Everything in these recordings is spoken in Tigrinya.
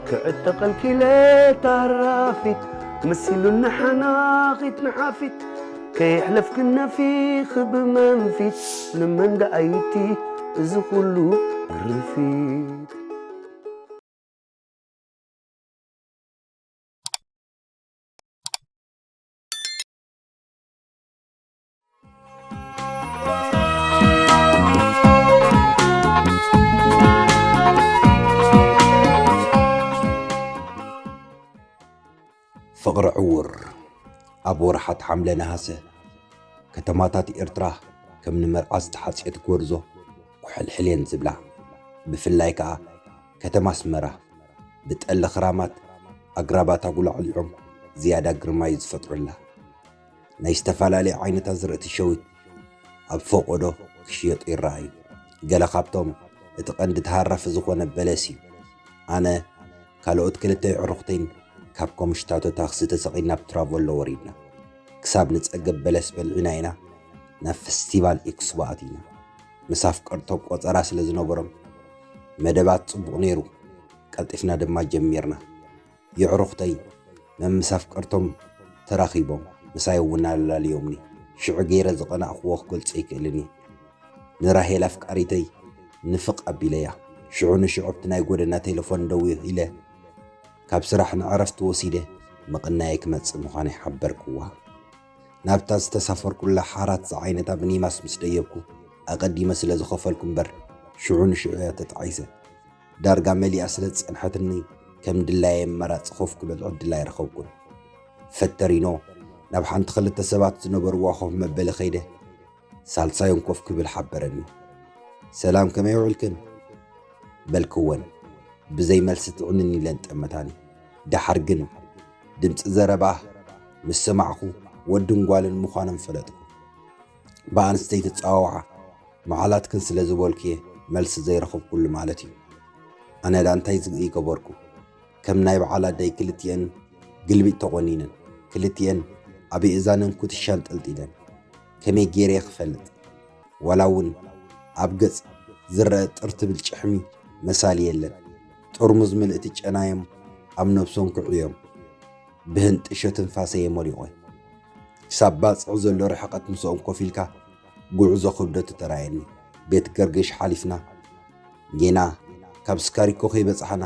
ክዕጠቐልኪ ኢለ ታራፊት፣ መሲሉኒ ሓናኺት ንሓፊት፣ ከየሕለፍክን ነፊኺ ብመንፊት፣ ንመን ደኣይቲ እዚ ኹሉ ግርፊት? ፍቕሪ ዕዉር። ኣብ ወርሓት ሓምለ ነሃሰ፣ ከተማታት ኤርትራ ከም ንመርዓ ዝተሓጽየት ጎርዞ ኩሕልሕል እየን ዝብላ። ብፍላይ ከኣ ከተማ ኣስመራ፣ ብጠሊ ክራማት ኣግራባት ኣጉላዕሊዖም ዝያዳ ግርማ እዩ ዝፈጥሩላ። ናይ ዝተፈላለየ ዓይነት ኣዝርእቲ ሸዊት ኣብ ፈቖዶ ክሽየጡ ይረኣዩ። ገለ ካብቶም እቲ ቀንዲ ተሃራፊ ዝኾነ በለስ እዩ። ኣነ፣ ካልኦት ክልተ ኣዕሩኽተይን ካብ ኮምሽታቶ ታክሲ ተሰቒልና ኣብ ትራቮሎ ወሪድና። ክሳብ ንጸገብ በለስ በሊዕና ኢና ናብ ፈስቲቫል ኤክስፖ ኣቲና። ምስ ኣፍቀርቶም ቆጸራ ስለ ዝነበሮም መደባት ጽቡቕ ነይሩ። ቀልጢፍና ድማ ጀሚርና። የዕሩኽተይ መምስ ኣፍቀርቶም ተራኺቦም ምሳይ እውን ኣላልዮምኒ። ሽዑ ገይረ ዝቐናእክዎ ክገልጾ ኣይክእልን እየ። ንራሄል ኣፍቃሪተይ ንፍቕ ኣቢለያ። ሽዑ ንሽዑ ኣብቲ ናይ ጎደና ቴሌፎን ደው ኢለ ካብ ስራሕ ንዕረፍቲ ወሲደ ምቕናየይ ክመጽእ ምዃነይ ሓበርክዋ። ናብታ ዝተሳፈርኩላ ሓራት ዝዓይነታ ሚኒባስ ምስ ደየብኩ፣ ኣቐዲመ ስለ ዝኸፈልኩ እምበር፣ ሽዑ ንሽዑ እያ ተጣዒሰ። ዳርጋ መሊኣ ስለ ዝጸንሐትኒ፣ ከም ድላየ ኣማራጺ ኮፍ ክብል ዕድል ኣይረኸብኩን። ፈተሪኖ ናብ ሓንቲ ክልተ ሰባት ዝነበርዋ ኮፍ መበሊ ከይደ፣ ሳልሳዮም ኮፍ ክብል ሓበረኒ። "ሰላም፣ ከመይ ውዕልክን?" በልክወን። ብዘይ መልሲ ትዕንን ኢለን ጠመታኒ። ደሓር ግን ድምጺ ዘረባ ምስ ሰማዕኩ፣ ወድን ጓልን ምዃኖም ፈለጥኩ። ብኣንስተይቲ ጸዋውዓ መዓላትክን ስለ ዝበልኩ'የ መልሲ ዘይረኸብኩሉ ማለት እዩ። ኣነ ደኣ እንታይ ዝግ-፣ ይገበርኩ? ከም ናይ በዓል ኣደይ ክልቲኤን ግልቢጥ ተቖኒነን፣ ክልቲኤን ኣብ የእዛነን ኩትሻ ኣንጠልጢለን። ከመይ ገይረ'የ ክፈልጥ? ዋላ እውን ኣብ ገጽ ዝረአ ጥር ትብል ጭሕሚ መሳሊ የለን። ጥርሙዝ ምልእቲ ጨናዮም ኣብ ነብሶም ክዕዮም። ብህንጥሾ ትንፋሰይ እየ ሞሊቖ። ክሳብ ባጽዕ ዘሎ ርሕቀት ምስኦም ኮፍ ኢልካ ጉዕዞ ክብደቱ ተራእየኒ። ቤት ገርግሽ ሓሊፍና፣ ጌና ካብ ስካሪኮ ከይበጻሕና፣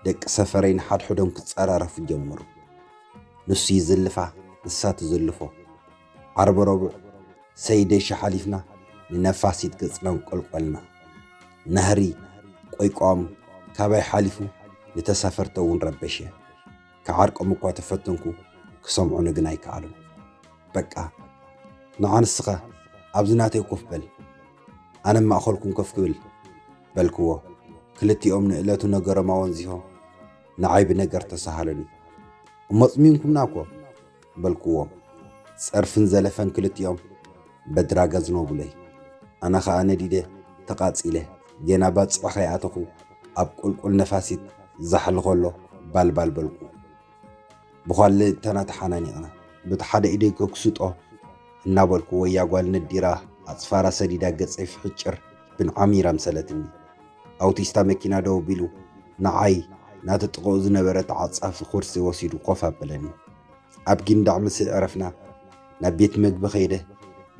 ደቂ ሰፈረይ ንሓድሕዶም ክጸራረፉ ጀመሩ። ንሱ ይዝልፋ፣ ንሳ ትዝልፎ። ዓርቢ ረቡዕ ሰይደሻ ሓሊፍና ንነፋሲት ገጽና እንቆልቆልና። ናህሪ ቆይቋም ካባይ ሓሊፉ ንተሳፈርቲ እውን ረበሸ። ክዓርቆም እኳ ተፈተንኩ፣ ክሰምዑኒ ግን ኣይከኣሉን። "በቃ፣ ንዓ ንስኻ ኣብዚ ናተይ ኮፍ በል፣ ኣነ ኣብ ማእከልኩም ኮፍ ክብል" በልክዎ። ክልቲኦም ንእለቱ ነገሮም ኣወንዚፎም ንዓይ ብነገር ተሳሃሉኒ። "እሞ ኣጽሚምኩምና እኮ" በልክዎም። ጸርፍን ዘለፈን ክልቲኦም በድራጋ ዝነቡለይ። ኣነ ኸኣ ነዲደ ተቓጺለ፣ ጌና ባጽዕ ከይኣተኹ ኣብ ቁልቁል ነፋሲት ዛሕሊ ከሎ ባልባል በልኩ። ብዃልእታና ተሓናኒቕና፣ በቲ ሓደ ኢደይ ከክስጦ እናበልኩ፣ ወያ ጓል ነዲራ ኣጽፋራ ሰዲዳ ገጸይ ፍሕጭር ብንዓሚር ኣምሰለትኒ። ኣውቲስታ መኪና ደው ኣቢሉ፣ ንዓይ ናቲ ጥቕኡ ዝነበረ ተዓጻፊ ኩርሲ ወሲዱ ኮፍ ኣበለኒ። ኣብ ጊንዳዕ ምስ ኣዕረፍና፣ ናብ ቤት መግቢ ከይደ፣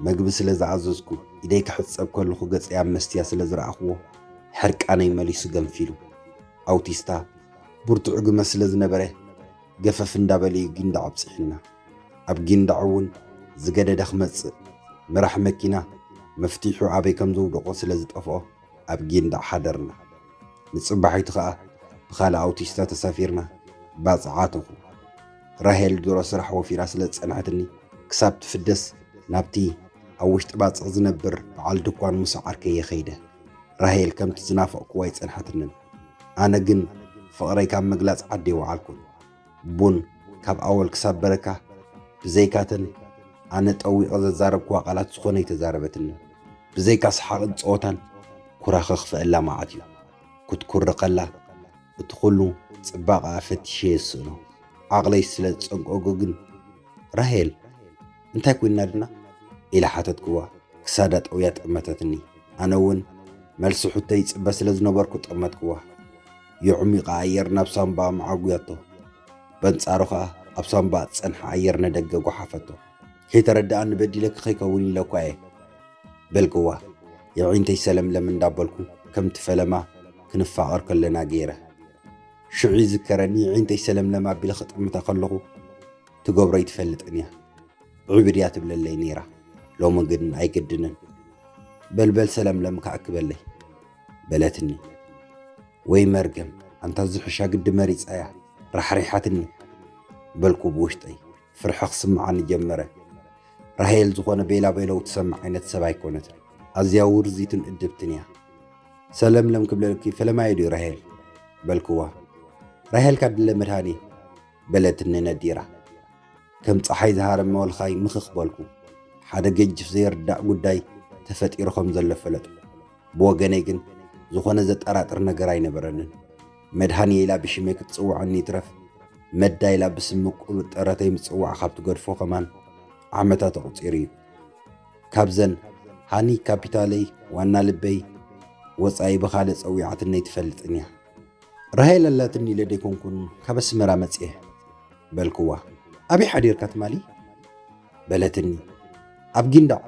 መግቢ ስለ ዝኣዘዝኩ፣ ኢደይ ክሕጸብ ከለኹ ገጸይ ኣብ መስትያት ስለ ዝረኣኽዎ፣ ሕርቃነይ መሊሱ ገንፊሉ። ኣውቲስታ ብርቱዕ ግመ ስለ ዝነበረ፣ ገፈፍ እንዳበለ እዩ ጊንዳዕ ኣብጺሑና። ኣብ ጊንዳዕ እውን ዝገደደ ክመጽእ፣ መራሕ መኪና መፍቲሑ ኣበይ ከም ዘውደቖ ስለ ዝጠፍኦ፣ ኣብ ጊንዳዕ ሓደርና። ንጽባሒቱ ኸኣ ብኻልእ ኣውቲስታ ተሳፊርና ባጽዕ ኣተኹ። ራሄል ድሮ ስራሕ ወፊራ ስለ ዝጸንሐትኒ፣ ክሳብ ትፍደስ ናብቲ ኣብ ውሽጢ ባጽዕ ዝነብር በዓል ድኳን ምስ ዓርከየ ኸይደ። ራሄል ከምቲ ዝናፈቕክዋ ኣይጸንሐትንን። ኣነ ግን ፍቕረይ ካብ ምግላጽ ዓዲ ኣይወዓልኩን። ቡን ካብ ኣወል ክሳብ በረካ ብዘይካተን ኣነ ጠዊቐ ዘዛረብክዋ ቃላት ዝኾነ ኣይተዛረበትንን። ብዘይካ ሰሓቕን ጸወታን ኩራ ከኽፍአላ መዓት እዩ። ክትኩሪ ከላ እቲ ኩሉ ጽባቐኣ ፈቲሸ የስእኖ። ዓቕለይ ስለ ዝጸንቀጎ ግን፣ "ራሄል፣ እንታይ ኮይንና ድና?" ኢለ ሓተትክዋ። ክሳዳ ጠውያ ጠመተትኒ። ኣነ እውን መልሲ ሕቶይ ይጽበ ስለ ዝነበርኩ ጠመትክዋ። የዕሚቓ ኣየር ናብ ሳምባኣ መዓጉያቶ። በንጻሩ ኸኣ ኣብ ሳምባኣ ዝጸንሐ ኣየር ነደገ ጓሓፈቶ። ከይተረድኣኒ በዲለኪ ከይከውን ኢለኳ እየ በልክዋ። የዒንተይ ሰለምለም እንዳበልኩ ከምቲ ፈለማ ክንፋቐር ከለና ገይረ። ሽዑ ይዝከረኒ፣ የዒንተይ ሰለምለም ኣቢለ ክጥምታ ከለኹ ትገብሮ ኣይትፈልጥን እያ። ዕብድ እያ ትብለለይ ነይራ። ሎሚ ግን ኣይግድንን። በልበል ሰለምለም ክኣክበለይ በለትኒ። ወይ መርገም፣ ኣንታ ዝሕሻ ግዲ መሪጻ እያ ራሕሪሓትኒ በልኩ ብውሽጠይ። ፍርሒ ክስምዓኒ ጀመረ። ራሄል ዝኾነ ቤላ ቤለው ትሰምዕ ዓይነት ሰብ ኣይኮነትን። ኣዝያ ውርዚትን እድብትን እያ። ሰለምለም ክብለልኪ ፈለማይ ድዩ ራሄል በልክዋ። ራሄልካ ድለ መድሃኒ በለትኒ ነዲራ። ከም ጸሓይ ዝሃረመ ወልኻይ ምኽኽ በልኩ። ሓደ ገጅፍ ዘይርዳእ ጉዳይ ተፈጢሩ ከም ዘሎ ፈለጥኩ። ብወገነይ ግን ዝኾነ ዘጠራጥር ነገር ኣይነበረንን። መድሃንየ ኢላ ብሽመይ ክትጽውዐኒ ይትረፍ፣ መዳ ኢላ ብስም ምቁብጠረተይ ምጽዋዕ ካብ ትገድፎ ከማን ዓመታት ኣቑጺሩ እዩ። ካብዘን ሃኒ ካፒታለይ፣ ዋና ልበይ፣ ወጻኢ ብኻልእ ጸዊዓትኒ ኣይትፈልጥን እያ። ራሄል ኣላትኒ ኢለ ደይኮንኩን ካብ ኣስመራ መጽየ በልክዋ። ኣበይ ሓዲርካ ትማሊ በለትኒ። ኣብ ጊንዳዕ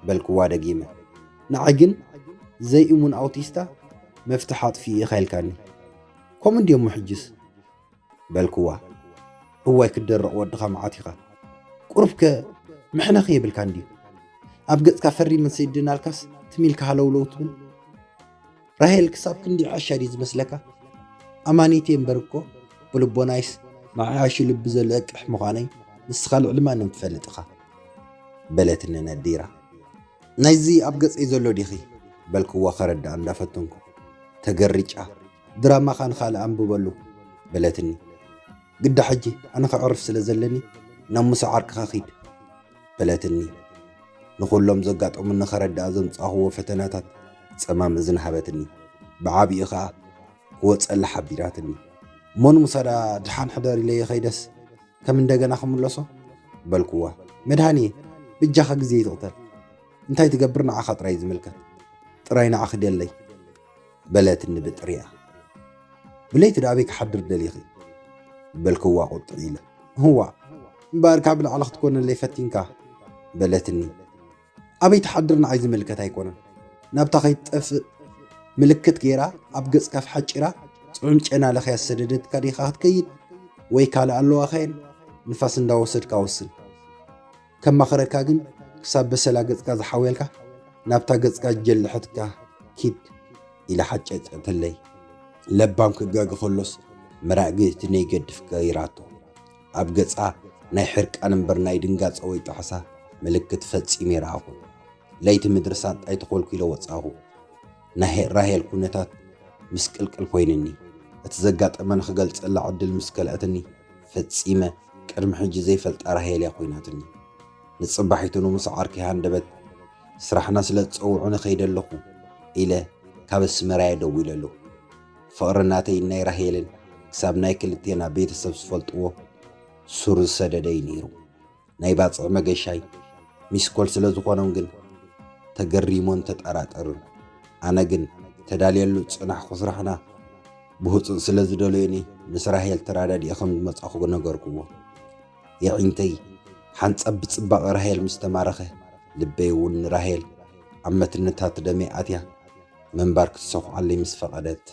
በልክዋ ደጊመ። ንዓይ ግን ዘይእሙን ኣውቲስታ መፍትሕ ኣጥፊእ ኢኻ ኢልካኒ። ከምኡ እንድዮሞ ሕጅስ በልክዋ። እዋይ ክትደርቕ ወድኻ መዓት ኢኻ። ቁሩብከ ምሕነኽ የብልካ እንድዩ። ኣብ ገጽካ ፈሪመን ሰይድናልካስ ትም ኢልካ ሃለውለው ትብል። ራሄል ክሳብ ክንዲ ዓሻ ድዩ ዝመስለካ? ኣማኒት እየ እምበር እኮ ብልቦናይስ መዓያሹ ልቢ ዘለቅሕ ምዃነይ ንስኻ ልዕሊ ማንም ትፈልጥ ኢኻ በለትኒ ነዲራ። ናይዚ ኣብ ገጸይ ዘሎ ዲኺ በልክዋ ከረድኣ እንዳፈተንኩ። ተገሪጫ። ድራማኻ ንኻልእ ኣንብበሉ በለትኒ። ግዳ ሕጂ ኣነ ከዕርፍ ስለ ዘለኒ ናብ ሙሳ ዓርክኻ ኺድ በለትኒ። ንኹሎም ዘጋጠሙኒ ከረድኣ ዘምጻእኽዎ ፈተናታት ጸማም እዝኒ ሃበትኒ። ብዓቢኡ ኸኣ ክወጸላ ሓቢራትኒ። እሞ ንሙሳ ደኣ ድሓን ሕደር ኢለዮ ኸይደስ ከም እንደገና ክምለሶ በልክዋ። መድሃንየ፣ ብጃኻ ግዜ ይትቕተል። እንታይ ትገብር ንዓኻ ጥራይ ዝምልከት። ጥራይ ንዓኺ ደለይ በለትኒ ብጥሪኣ። ብለይቲ ደኣ ኣበይ ክሓድር ደሊኺ በልክዋ ቁጥዕ ኢለ። እዋእ እምበኣር ካብ ላዕሊ ክትኮነለይ ፈቲንካ በለትኒ። ኣበይ ትሓድር ንዓይ ዝምልከት ኣይኮነን። ናብታ ከይትጠፍእ ምልክት ገይራ ኣብ ገጽካ ፍሓጭራ ጽዑም ጨና ለኽያ ዝሰደደትካ ዲኻ ክትከይድ ወይ ካልእ ኣለዋ ኸየን ንፋስ እንዳወሰድካ ወስን። ከማኽረካ ግን ክሳብ በሰላ ገጽካ ዝሓወልካ ናብታ ገጽካ ጀልሐትካ ኪድ ኢላ ሓጨጨተለይ። ለባም ክጋገ ከሎስ መራግእቲ ነይገድፍ ገይራቶ። ኣብ ገጻ ናይ ሕርቃን እምበር ናይ ድንጋጸ ወይ ጣዕሳ ምልክት ፈጺመ ይረኣኹን። ለይቲ ምድሪ ሳንጣይ ተኾልኲለ ወጻኹ። ናይ ራሄል ኩነታት ምስቅልቅል ኮይንኒ። እቲ ዘጋጠመኒ ክገልጸላ ዕድል ምስ ከልኣትኒ ፈጺመ ቅድሚ ሕጂ ዘይፈልጣ ራሄል እያ ኮይናትኒ። ንጽባሒቱ ንሙሳ ዓርከይ ሃንደበት ስራሕና ስለ ዝጸውዑኒ ከይደ ኣለኹ ኢለ ካብ ኣስመራየ ደዊለ ኣለኹ። ፍቕሪ ናተይን ናይ ራሄልን ክሳብ ናይ ክልቴና ቤተሰብ ዝፈልጥዎ ሱር ዝሰደደ እዩ ነይሩ። ናይ ባጽዕ መገሻይ ሚስኮል ስለ ዝኾኖም ግን ተገሪሞን ተጠራጠሩን። ኣነ ግን ተዳልየሉ ጽናሕኩ ስራሕና ብህጹጽ ስለ ዝደለዩኒ ምስ ራሄል ተራዳዲኤ ከም ዝመጻኹ ነገርኩዎ። የዒንተይ ሓንጻብ ብጽባቐ ራሄል ምስ ተማረኸ ልበይ እውን ንራሄል ኣብ መትንታት ደመይ ኣትያ ምንባር ክትሰኹዓለይ ምስ ፈቐደት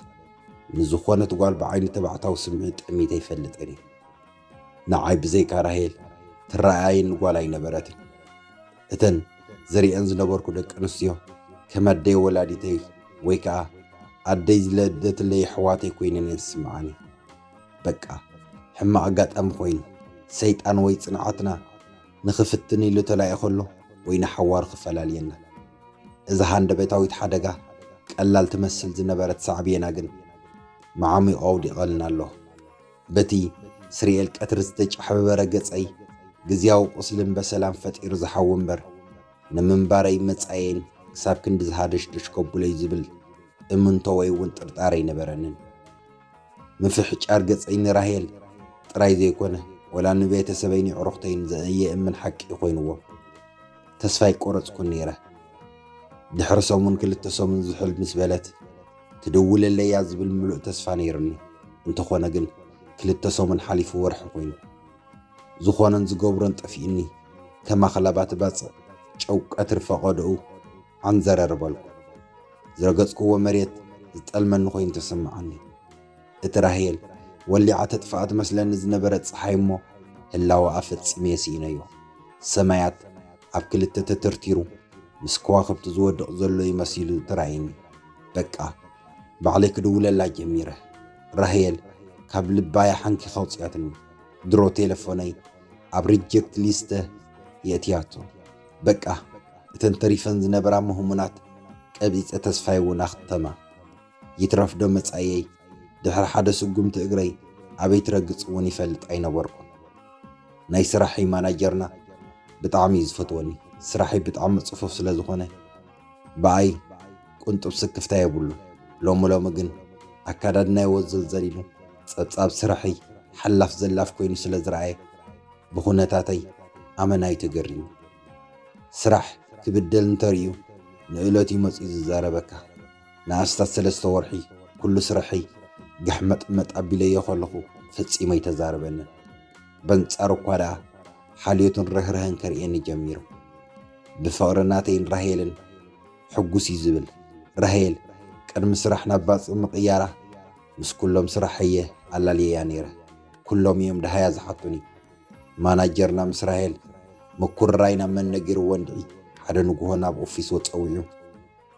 ንዝኾነት ጓል ብዓይኒ ተባዕታዊ ስምዒት ጠሚተ ኣይፈልጥን እየ። ንዓይ ብዘይካ ራሄል ትረኣየኒ ጓል ኣይነበረትን። እተን ዝሪአን ዝነበርኩ ደቂ ኣንስትዮ ከም ኣደይ ወላዲተይ ወይ ከኣ ኣደይ ዝለደትለይ ኣሕዋተይ ኮይነን እየን ዝስምዓኒ። በቃ ሕማቕ ኣጋጣሚ ኮይኑ ሰይጣን ወይ ጽንዓትና ንኽፍትን ኢሉ ተላኢኹ ኣሎ ወይ ንሓዋሩ ክፈላልየና። እዛ ሃንደበታዊት ሓደጋ ቀላል ትመስል ዝነበረት ሳዕቤና ግን መዓሚቑ ኣውዲቐልና ኣሎ። በቲ ስርኤል ቀትሪ ዝተጫሕበበረ ገጸይ ግዝያዊ ቁስልን በሰላን ፈጢሩ ዝሓዊ እምበር ንምንባረይ መጻየይን ክሳብ ክንዲ ዝሃደሽደሽ ከቡለይ ዝብል እምንቶ ወይ እውን ጥርጣረ ኣይነበረንን። ምፍሕጫር ገጸይ ንራሄል ጥራይ ዘይኮነ ወላ ንቤተሰበይን የዕሩኽተይን ዘየእምን ሓቂ ኮይንዎም። ተስፋ ኣይቆረጽኩን ነይረ። ድሕሪ ሰሙን ክልተ ሰሙን ዝሑል ምስ በለት ትድውለለያ ዝብል ምሉእ ተስፋ ነይሩኒ። እንተኾነ ግን ክልተ ሰሙን ሓሊፉ ወርሒ ኮይኑ። ዝኾነን ዝገብሮን ጠፊኡኒ። ከም ኣኽላባት ባጽዕ ጨው ቀትሪ ፈቐዶኡ ዓንዘረር በልኩ። ዝረገጽክዎ መሬት ዝጠልመኒ ኮይኑ ተሰምዓኒ። እቲ ራሄል ወሊዓ ተጥፍኣ ትመስለኒ ዝነበረት ጸሓይ እሞ ህላወኣ ፈጺመ ስኢነዮ። ሰማያት ኣብ ክልተ ተተርቲሩ ምስ ከዋኽብቲ ዝወድቕ ዘሎ እዩ መሲሉ ተራእየኒ። በቃ ባዕለይ ክድውለላ ጀሚረ። ራሄል ካብ ልባያ ሓንኪኻ ኣውጽያትኒ። ድሮ ቴሌፎነይ ኣብ ሪጀክት ሊስተ የእትያቶ። በቃ እተን ተሪፈን ዝነበራ ምህሙናት ቀቢጸ ተስፋይ እውን ኣኽተማ። ይትረፍ ዶ መጻኢየይ ድሕሪ ሓደ ስጉምቲ እግረይ ኣበይ ትረግጽ እውን ይፈልጥ ኣይነበርኩን። ናይ ስራሐይ ማናጀርና ብጣዕሚ እዩ ዝፈትወኒ። ስራሐይ ብጣዕሚ ጽፉፍ ስለ ዝኾነ ብኣይ ቁንጡብ ስክፍታ የብሉ። ሎሚ ሎሚ ግን ኣካዳድናይ ወዘልዘል ኢሉ ጸብጻብ ስራሐይ ሓላፍ ዘላፍ ኮይኑ ስለ ዝረኣየ ብኹነታተይ ኣመና እዩ ተገሪሙ። ስራሕ ክብደል እንተርእዩ ንእለቱ እዩ መጺኡ ዝዛረበካ። ንኣስታት ሰለስተ ወርሒ ኩሉ ስርሐይ ጋሕመጥመጥ ኣቢለዮ ከለኹ ፈጺሙ ኣይተዛረበንን። በንጻሩ እኳ ደኣ ሓልዮትን ርህርህን ከርእየኒ ጀሚሩ። ብፍቕሪ ናተይን ራሄልን ሕጉስ እዩ ዝብል። ራሄል ቅድሚ ስራሕ ናብ ባጽዕ ምቕያራ ምስ ኩሎም ስራሐየ ኣላልየያ ነይረ። ኩሎም እዮም ደሃያ ዝሓቱኒ። ማናጀርና ምስ ራሄል ምኩርራይ ናብ መን ነጊርዎ እንድዒ ሓደ ንግሆ ናብ ኦፊስ ወጸዊዑ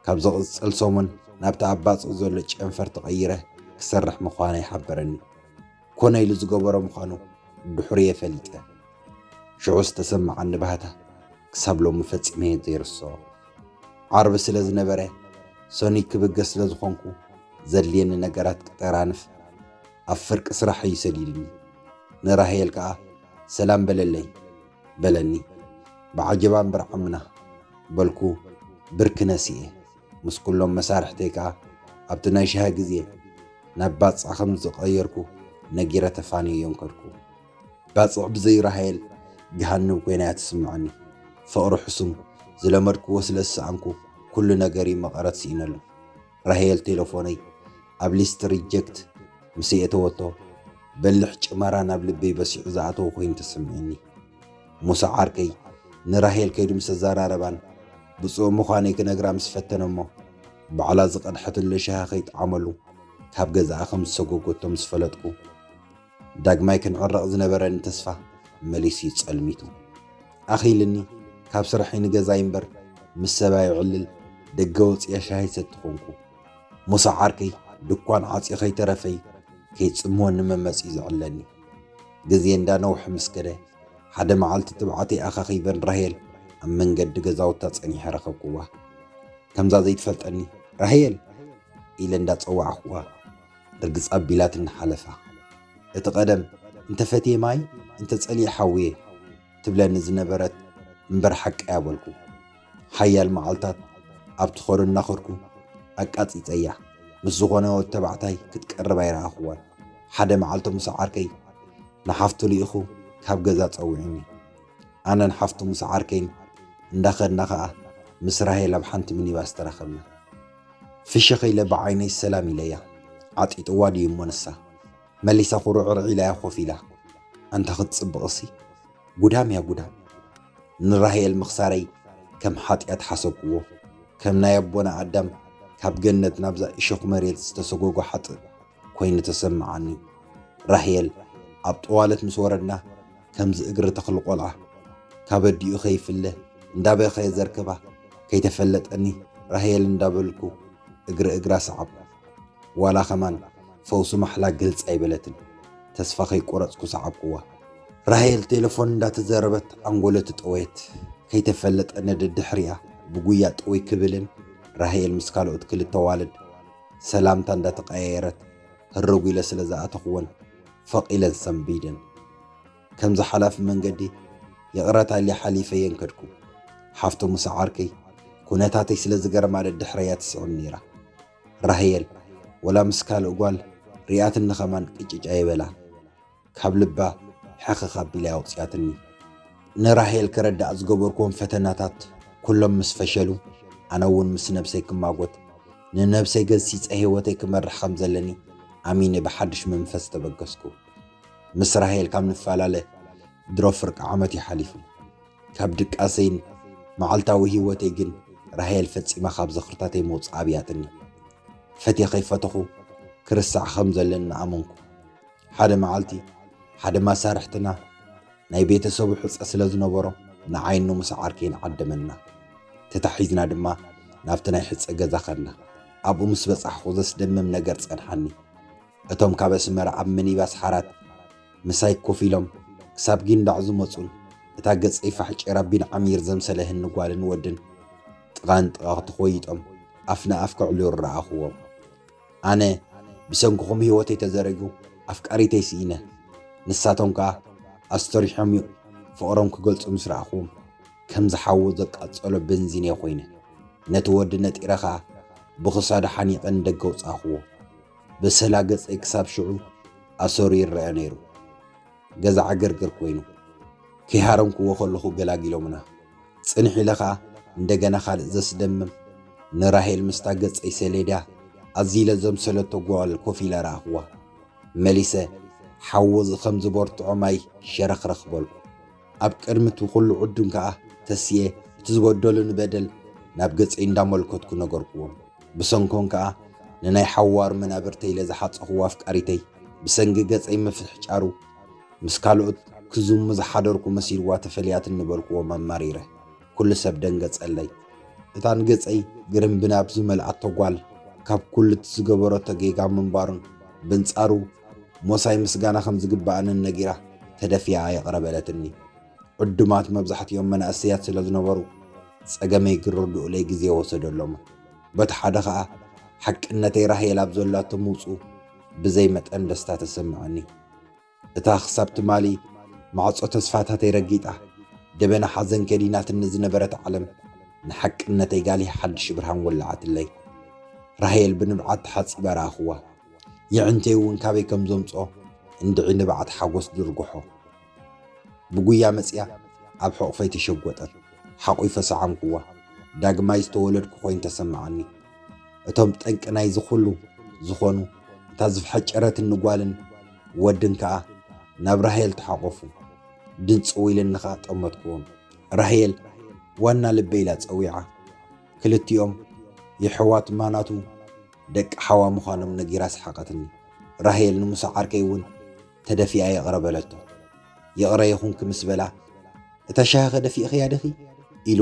ካብ ዝቕጽል ሰሙን ናብቲ ኣብ ባጽዕ ዘሎ ጨንፈር ተቐይረ ክሰርሕ ምዃነይ ሓበረኒ። ኮነ ኢሉ ዝገበሮ ምዃኑ ድሕሪየ ፈሊጠ። ሽዑ ዝተሰማዓኒ ባህታ ክሳብ ሎሚ ፈጺመ ዘይርስዖ። ዓርቢ ስለ ዝነበረ ሰኑይ ክብገስ ስለ ዝኾንኩ ዘድልየኒ ነገራት ክጠራንፍ ኣብ ፍርቂ ስራሕ እዩ ሰዲድኒ። ንራሄል ከኣ ሰላም በለለይ በለኒ። ብዓጀባ እምበር ዓምና በልኩ ብርኪ ነሲኤ። ምስ ኩሎም መሳርሕተይ ከኣ ኣብቲ ናይ ሻሂ ግዜ ናብ ባጽዕ ከም ዝቐየርኩ ነጊረ ተፋንየዮም ከድኩ። ባጽዕ ብዘይ ራሄል ገሃነም ኮይና እያ ትስምዓኒ። ፍቕሪ ሕሱም ዝለመድክዎ ስለ ዝሰኣንኩ ኩሉ ነገርይ መቐረት ስኢነሉ። ራሄል ቴለፎነይ ኣብ ሊስት ሪጀክት ምስ የእተወቶ በሊሕ ጭመራ ናብ ልበይ በሲዑ ዝኣተወ ኮይኑ ተሰሚዑኒ። ሙሳ ዓርከይ ንራሄል ከይዱ ምስ ተዘራረባን ብጹእ ምዃነይ ክነግራ ምስ ፈተነ እሞ ባዕላ ዝቐድሐትሉ ሻሂ ከይጠዓመሉ ካብ ገዛኣ ከም ዝሰጎጎቶ ምስ ፈለጥኩ ዳግማይ ክንዕረቕ ዝነበረኒ ተስፋ መሊሱ እዩ ጸልሚቱ። ኣኺልኒ ካብ ስርሐይ ንገዛይ እምበር ምስ ሰብኣይ ዕልል ደገ ወጽየ ሻሂ ሰቲ ኮንኩ። ሙሳ ዓርከይ ድኳን ዓጽዩ ከይተረፈይ ከይጽምወኒ መመጺኡ ዘዕለኒ። ግዜ እንዳነውሐ ምስ ከደ ሓደ መዓልቲ ትብዓተይ ኣኻኺበን ራሄል ኣብ መንገዲ ገዛውታ ጸኒሐ ረኸብኩዋ። ከምዛ ዘይትፈልጠኒ ራሄል ኢለ እንዳጸዋዕኩዋ ርግጽ ኣቢላትኒ ሓለፋ። እቲ ቀደም እንተ ፈትየ ማይ እንተ ጸሊኤ ሓውየ ትብለኒ ዝነበረት እምበር ሓቀያ በልኩ። ሓያል መዓልታት ኣብቲ ኸሩ እናኸድኩ ኣቃጺጸያ። ምስ ዝኾነ ወዲ ተባዕታይ ክትቀርብ ኣይረኣኹዋን። ሓደ መዓልቲ ሙሳ ዓርከይ ንሓፍቱ ልኢኹ ካብ ገዛ ጸዊዑኒ። ኣነን ሓፍቱ ሙሳ ዓርከይን እንዳኸድና ኸኣ ምስ ራሄል ኣብ ሓንቲ ሚኒባስ ተራኸብና። ፍሽኽ ኢለ ብዓይነይ ሰላም ኢለያ። ዓጢጥዋ ድዩ እሞ ንሳ? መሊሳ ኩርዕርዕ ኢላ እያ ኮፍ ኢላ። ኣንታ ክትጽብቕሲ! ጉዳም እያ ጉዳም። ንራሄል ምኽሳረይ ከም ሓጢኣት ሓሰብክዎ። ከም ናይ ኣቦና ኣዳም ካብ ገነት ናብዛ እሾኽ መሬት ዝተሰጎጎ ሓጥእ ኮይኑ ተሰምዓኒ። ራሄል ኣብ ጠዋለት ምስ ወረድና ከምዚ እግሪ ተኽሊ ቆልዓ ካብ ኣዲኡ ከይፍለ እንዳበኸየ ዘርክባ ከይተፈለጠኒ ራሄል እንዳበልኩ እግሪ እግራ ሰዓብኩ። ዋላ ከማን ፈውሲ ማሕላ ግልጽ ኣይበለትን። ተስፋ ከይቆረጽኩ ሰዓብኩዋ። ራሄል ቴሌፎን እንዳተዘረበት ኣንጎለይ ተጠወየት። ከይተፈለጠኒ ደድሕሪኣ ብጉያ ጠወይ ክብልን ራሄል ምስ ካልኦት ክልተ ኣዋልድ ሰላምታ እንዳተቀያየረት ህርግ ኢለ ስለ ዝኣተኽወን ፈቕ ኢለን ሰንቢደን። ከምዚ ሓላፊ መንገዲ ይቕረታ ኢለ ሓሊፈየን ከድኩ። ሓፍቶ ሙሳ ዓርከይ ኩነታተይ ስለ ዝገርማ ደድሕረያ ትስዕብ ነይራ። ራሄል ወላ ምስ ካልእ ጓል ሪኣትኒ ኸማን ቅጭጭ ኣይበላን። ካብ ልባ ሕኽኽ ኣቢላ ኣውጽያትኒ። ንራሄል ክረዳእ ዝገበርክዎም ፈተናታት ኩሎም ምስ ፈሸሉ ኣነ እውን ምስ ነብሰይ ክማጎት ንነብሰይ ገሲጸ ህይወተይ ክመርሕ ከም ዘለኒ ኣሚነ ብሓድሽ መንፈስ ተበገስኩ። ምስ ራሄል ካብ ንፈላለ ድሮ ፍርቂ ዓመት እዩ ሓሊፉ። ካብ ድቃሰይን መዓልታዊ ህይወተይ ግን ራሄል ፈጺማ ካብ ዝኽርታተይ ምውጻእ ኣብያትኒ። ፈትየ ከይፈተኹ ክርስዕ ከም ዘለኒ ኣመንኩ። ሓደ መዓልቲ ሓደ ማሳርሕትና ናይ ቤተሰቡ ሕጸ ስለ ዝነበሮ ንዓይኑ ምስ ዓርከይን ዓደመና። ተታሒዝና ድማ ናብቲ ናይ ሕጸ ገዛ ከድና። ኣብኡ ምስ በጻሕኩ ዘስደምም ነገር ጸንሓኒ። እቶም ካብ ኣስመራ ኣብ ሚኒባስ ሓራት ምሳይ ኮፍ ኢሎም ክሳብ ጊንዳዕ ዝመጹን እታ ገጸይ ፋሕ ጨራ ቢን ዓሚር ዘምሰለ ህኒ ጓልን ወድን ጥቓ ንጥቓ ተኾይጦም ኣፍ ንኣፍ ክዕልሉ ረኣኹዎም። ኣነ ብሰንክኹም ህይወተይ ተዘረጊሁ ኣፍቃሪተይ ስኢነ። ንሳቶም ከኣ ኣስተሪሖም ፍቕሮም ክገልጹ ምስ ረኣኹዎም ከም ዝሓዊ ዘቃጸሎ በንዚን እየ ኮይነ። ነቲ ወዲ ነጢረ ከኣ ብኽሳዱ ሓኒቐ ንደገ ኣውጻእክዎ። በሰላ ገጸይ ክሳብ ሽዑ ኣሰሩ ይረኣ ነይሩ። ገዛ ዕግርግር ኮይኑ። ከይሃረምክዎ ከለኹ ገላጊሎምና። ጽንሕ ኢለ ኸኣ እንደገና ካልእ ዘስደምም ንራሄል ምስታ ገጸይ ሰሌዳ ኣዚለ ዘምሰለቶ ጓል ኮፍ ኢላ ረኣኽዋ። መሊሰ ሓዊ ከም ዝበርትዖ ማይ ሸረኽረኽ በልኩ። ኣብ ቅድሚ እቲ ኩሉ ዕዱም ከኣ ተስየ እቲ ዝበደሉኒ በደል ናብ ገጸይ እንዳመልከትኩ ነገርክዎም። ብሰንኮም ከኣ ንናይ ሓዋሩ መናብርተይ ኢለ ዝሓጸኽዎ ኣፍቃሪተይ ብሰንኪ ገጸይ ምፍሕጫሩ ምስ ካልኦት ክዝሙ ዝሓደርኩ መሲልዋ ተፈልያትኒ በልክዎም ኣማሪረ። ኩሉ ሰብ ደንገጸለይ። እታ ንገጸይ ግርምብናብ ዝመልኣቶ ጓል ካብ ኩሉ እቲ ዝገበረቶ ጌጋ ምንባሩን ብንጻሩ ሞሳይ ምስጋና ከም ዝግብኣንን ነጊራ ተደፊኣ ይቕረ በለትኒ። ዕዱማት መብዛሕትኦም መናእሰያት ስለ ዝነበሩ ጸገመይ ክርድኡለይ ግዜ ወሰደሎም። በቲ ሓደ ኸኣ ሓቅነተይ ራሄል ኣብ ዘላቶ ምውጽኡ ብዘይ መጠን ደስታ ተሰምዓኒ። እታ ክሳብ ትማሊ ማዕጾ ተስፋታተይ ረጊጣ ደበና ሓዘን ከዲናትኒ ዝነበረት ዓለም ንሓቅነተይ ጋሊህ ሓድሽ ብርሃን ወለዓትለይ። ራሄል ብንብዓት ተሓጺባ ረኣኽዋ። የዕንተይ እውን ካበይ ከም ዘምጽኦ እንድዒ ንብዓት ሓጎስ ድርግሖ። ብጉያ መጺኣ ኣብ ሕቑፈይ ተሸጎጠት። ሓቑፈ ሰዓምክዋ። ዳግማይ ዝተወለድኩ ኮይኑ ተሰምዓኒ። እቶም ጠንቂ ናይዚ ኩሉ ዝኾኑ እታ ዝፈሐጨረትኒ ጓልን ወድን ከኣ ናብ ራሄል ተሓቆፉ። ድንጽው ኢለኒ ከኣ ጠመትክዎም። ራሄል ዋና ልበይ ኢላ ጸዊዓ። ክልቲኦም የሕዋት ማናቱ ደቂ ሓዋ ምዃኖም ነጊራ ሰሓቐትኒ። ራሄል ንሙሳ ዓርከይ እውን ተደፊኣ ይቕረ በለቶ። ይቕረ ይኹንኪ ምስ በላ፣ "እታ ሻሂኸ ደፊእኽያ ዲኺ?" ኢሉ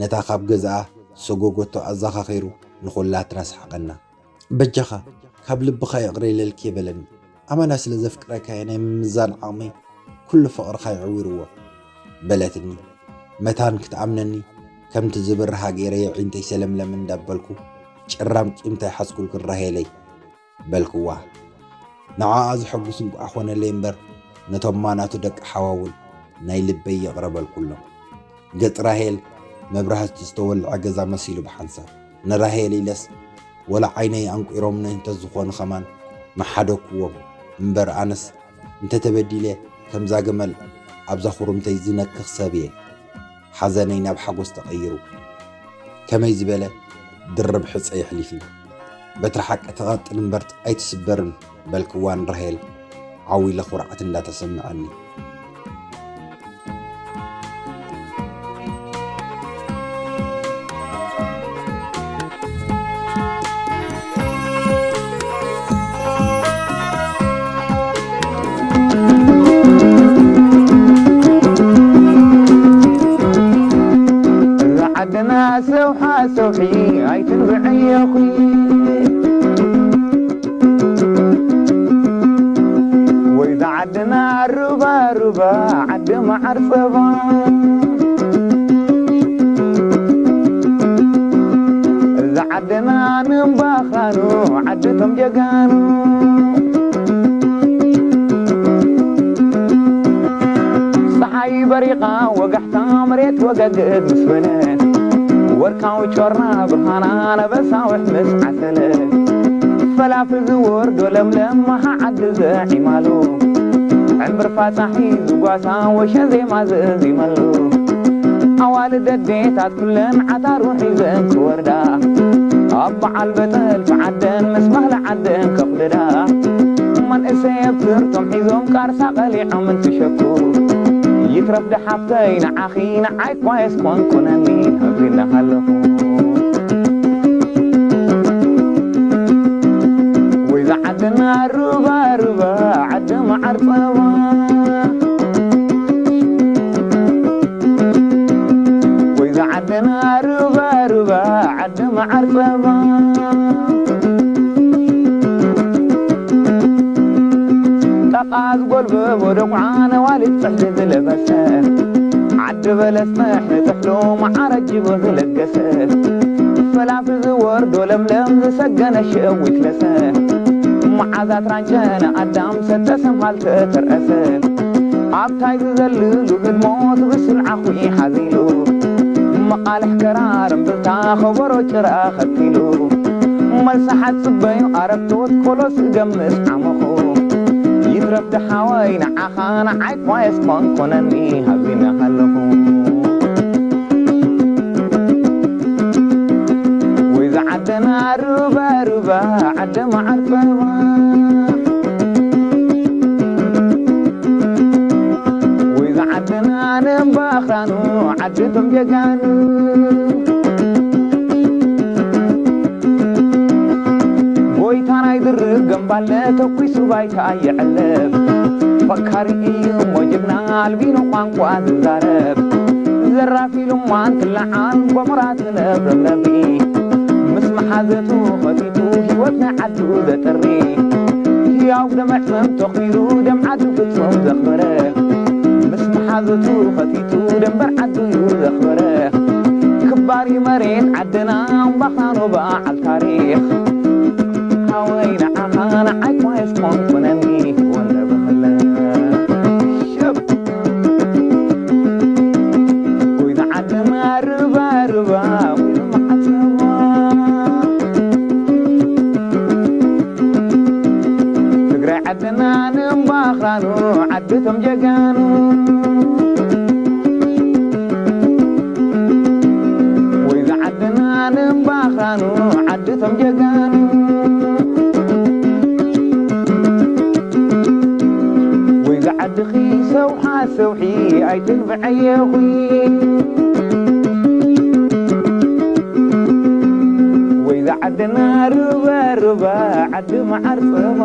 ነታ ካብ ገዛኣ ሰጎጎቶ ኣዘኻኺሩ ንኹላትና ሰሓቐና። "በጃኻ ካብ ልብኻ ይቕረ ኢለልኪ" በለኒ። ኣመና ስለ ዘፍቅረካ'የ ናይ ምምዛን ዓቕመይ ኩሉ ፍቕርኻ የዕዊርዎ በለትኒ። መታን ክትኣምነኒ ከምቲ ዝብርሃ ገይረ የዒንተይ ሰለምለም እንዳበልኩ ጭራም ቂምታ ይሓዝኩልክን ራሄለይ በልክዋ። ንዓኣ ዘሐጉስ እንቋዕ ኾነለይ እምበር ነቶም ማናቱ ደቂ ሓዋ እውን ናይ ልበይ ይቕረ በልኩሎም። ገጽ ራሄል መብራህቲ ዝተወልዐ ገዛ መሲሉ ብሓንሳብ። ንራሄል ኢለስ ወላ ዓይነይ ኣንቂሮምኒ እንተዝኾኑ ኸማን ምሓደግክዎም እምበር ኣነስ እንተተበዲለ ከምዛ ገመል ኣብዛ ኹርምተይ ዝነክኽ ሰብ እየ። ሓዘነይ ናብ ሓጎስ ተቐይሩ። ከመይ ዝበለ ድርብ ሕጸ የሕሊፍ እዩ። በትሪ ሓቂ ትቐጥን እምበር ኣይትስበርን በልክዋ ንራሄል ዓው ኢለ ኩርዓት እንዳተሰምዐኒ። እዛ ዓድና ሰውሓ ሰውሒ ኣይትንብዐየኹ። ወይዛ ዓድና ሩባ ሩባ ዓዲ መዓር ጸባ። እዛ ዓድና ንእምባኻኑ ዓድቶም ጀጋኑ። ፀሓይ በሪቓ ወጋሕታ መሬት ወገግእ ምስ በለት፣ ወርቃዊ ጮራ ብርሃና ነበሳውሕ ምስ ዓሰለ፣ ፈላፊ ዝወርዶ ለምለም መሃ ዓዲ ዘዒማሉ፣ ዕምብር ፋፃሒ ዝጓሳ ወሸ ዜማ ዝእዚመሉ፣ ኣዋልድ ኣዴታት ኩለን ዓታሩ ሒዘን ክወርዳ፣ ኣብ በዓል በጠልፊ ዓደን ምስ ባህሊ ዓደን ከኹድዳ፣ መንእሰይ ኣብ ትርቶም ሒዞም ቃርሳ ቀሊዖም እንትሸኩ፣ ይትረፍ ደሓፍተይ ንዓኺ ንዓይ እኳ የስኮንኩነኒ፣ ሃዚና ኣለኹ። ወይ ዝዓደና ሩባ ሩባ፣ ዓዲ መዓር ጸባ። ወይ ዝዓደና ሩባ ሩባ፣ ዓዲ መዓር ጸባ። ጣቓ ዝጎልበቦ ደቑዓ ነዋልድ ጽሕዲ ዝለበሰ፣ ዓዲ በለስ ጥሕኒ ጥሕሎ መዓር ኣጅቦ ዝለገሰ፣ ፈላፊ ዝወርዶ ለምለም ዝሰገነ ሸዊት ለሰ፣ መዓዛ ትራንጨነ ኣዳም ሰተ ሰምሃል ተተርአሰ፣ ኣብታይ ዝዘልሉ ህድሞት ብስል ዓኹ ሓዚሉ፣ መቓልሕ ከራር እምብልታ ከበሮ ጭራ ኸቲሉ፣ መልሲ ሓጽበዩ ኣረግቶት ቆሎ ስገምስ ዓመኹ፣ ይትረፍ ደሓወይ ንዓኻ ንዓይ እኳ የስኮንኮነኒ፣ ሃዚና ኣለኹ። ወይ ዝዓደና ሩባ ሩባ፣ ዓዲ መዓር ጸባ። ወይ ዝዓደና ንባኽራኑ፣ ዓዲ ቶም ጀጋኑ። ጎይታ ናይ ድርብ ገምባል ነተኲሱ ባይታ የዕልብ። ፈካሪ እዩ እሞ ጅግና ኣልቢኖ ቋንቋ ዝዛረብ። ዘራፍ ኢሉ እማ እንትለዓል ጎመራ ትነብርብ ነብሪ። ምስ መሓዘቱ ኸቲቱ ህይወት ናይ ዓዱ ዘጥሪ። ህያው ደመዕ መም ተኺሉ ደም ዓዱ ፍጹም ዘኽበረ። ምስ መሓዘቱ ኸቲቱ ደንበር ዓዱ እዩ ዘኽበረ። ክባር እዩ መሬት ዓድና እምባኻ ኖባ ዓል ታሪኽ። ሃወይ ንዓኻ ንዓይ ኳየስ ኮንኩነኒ ወንደ ባህለ። ሸብ። ወይ ንዓድና ርባ ርባ ወይ ንመዓሰባ። ትግራይ ዓድና ንእምባኽራኑ ዓድቶም ጀጋኑ። ወይ ዝዓድና ንእምባኽራኑ ዓድቶም ጀጋኑ። ወይ ዝዓድኺ ሰውሓ ሰውሒ ኣይትንብዐየኹ። ወይ ዝዓድና ርባ ርባ ዓዲ መዓር ጸባ።